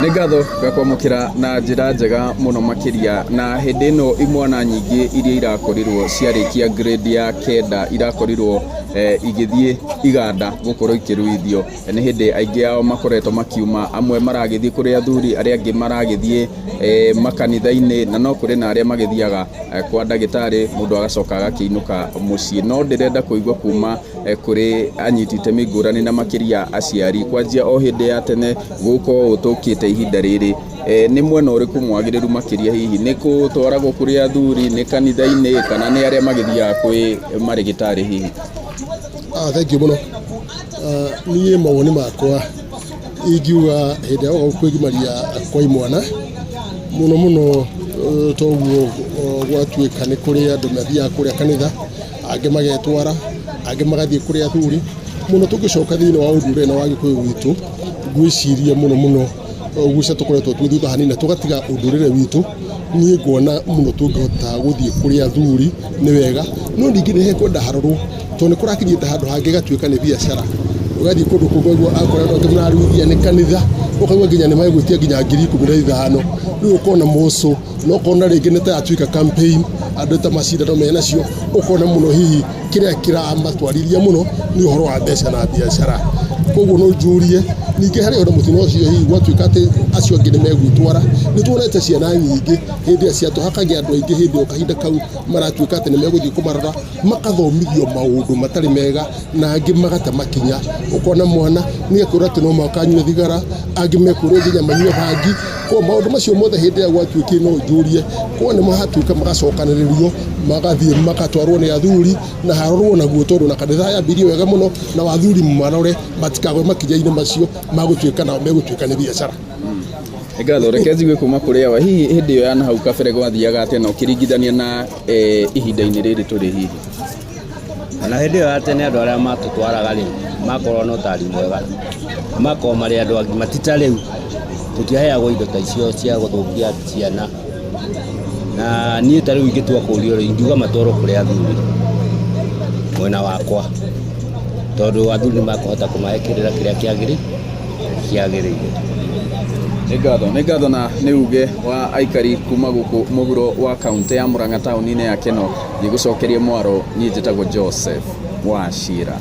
Nĩ ngatho ngakwamũkĩra na njĩra njega mũno makĩria. Na hĩndĩ ĩno imwana nyingĩ iria irakorirwo ciarĩkia grade ya kenda irakorirwo igĩthiĩ iganda gũkorwo ikĩruithio. Nĩ hĩndĩ aingĩ ao makoretwo makiuma, amwe maragĩthiĩ kũrĩ athuri, arĩa angĩ maragĩthiĩ makanitha-inĩ, na no kũrĩ na arĩa magĩthiaga kwa ndagĩtarĩ mũndũ agacoka agakĩinũka mũciĩ. No ndĩrenda kũigua kuma kũrĩ anyiti itemi ngũrani na makĩria aciari, kwanjia o hĩndĩ ya tene gũka ũũ tũkĩte ihinda rĩrĩ, nĩ mwena ũrĩkũ mwagĩrĩru makĩria hihi nĩ gũtwaragwo kũrĩ athuri, nĩ kanitha-inĩ kana nĩ arĩa magĩthiaga kwĩ marĩgĩtarĩ hihi? Thank you mũno. Niĩ mawoni makwa ingiuga hĩndĩ ĩrĩa woka kwĩgimaria kwa imwana mũno mũno, toguo gwatuĩka nĩ kũrĩ andũ mathiaga kũrĩa kanitha, angĩ magetwara, angĩ magathiĩ kũrĩ athuri. Mũno tũngĩcoka thĩinĩ wa ũndũire na wa Gĩkũyũ witũ, ngwĩciria mũno mũno guca tũkoretwo twĩ thutha hanini na tũgatiga ũndũrĩre witũ. Niĩ nguona mũno tũngĩhota gũthiĩ kũrĩ athuri nĩ wega, no ningĩ nĩ hekwenda harorwo, tondũ nĩ kũrakinyĩte handũ hangĩ ĩgatuĩka nĩ biacara. Ũgathiĩ kũndũ kũngĩ ũkaigua akorwo andũ angĩ mararuithia nĩ kanitha, ũkaigua nginya nĩ megwĩtia nginya 15,000. Rĩu ũkona mũcũ na ũkona rĩngĩ nĩ ta yatuĩka campaign, andũ ta macindano menacio, ũkona mũno hihi kĩrĩa kĩramatwarithia mũno nĩ ũhoro wa mbeca na biacara. Koguo no njũrie, ningĩ harĩ ona mũtino ũcio hihi gwatuĩka atĩ acio angĩ nĩ megwĩtwara, nĩ tuonete ciana nyingĩ hĩndĩ ĩrĩa ciatũhakagia andũ aingĩ hĩndĩ ĩyo kahinda kau maratuĩka atĩ nĩ megũthiĩ kũmarora, makathomithio maũndũ matarĩ mega na angĩ magate makinya. Ũkona mwana nĩ ekwĩrwo atĩ no mũhaka anyue thigara, angĩ mekwĩrwo nginya manyue bangi. Koguo maũndũ macio mothe hĩndĩ ĩrĩa gwatuĩkire no njũrie, korwo nĩ maratuĩka magacokanĩrĩrio, magathiĩ magatwarwo nĩ athuri na harorwo naguo, tondũ na kanitha yambirie wega mũno, na athuri marore matikagwe makinya-inĩ macio magũtuĩka nao megũtuĩka nĩ biacara. Nĩ ngatho. Reke njigue kuma kũrĩ awa, hihi hĩndĩ ĩyo ya nahau kabere gwathiaga atĩa na ũkĩringithania na ihinda-inĩ rĩrĩ tũrĩ hihi? Ona hĩndĩ ĩyo ya tene andũ arĩa matũtwaraga rĩ, makoragwo na ũtari mwega, makoragwo marĩ andũ agima, ti ta rĩu, tũtiaheagwo indo ta icio cia gũthũkia ciana. Na niĩ ta rĩu ingĩtua kũrio rĩ, ingiuga matwarwo kũrĩ athuri, mwena wakwa, tondũ athuri nĩ makũhota kũmahe kĩrĩra kĩrĩa kĩagĩrĩire. Nĩ ngatho, nĩ ngatho na nĩ uge wa aikari kuma gũkũ mũhuro wa kaũntĩ ya Murang'a taũni-inĩ ya Kenol. Ngĩgũcokeria mwaro, niĩ njĩtagwo Joseph Wachira.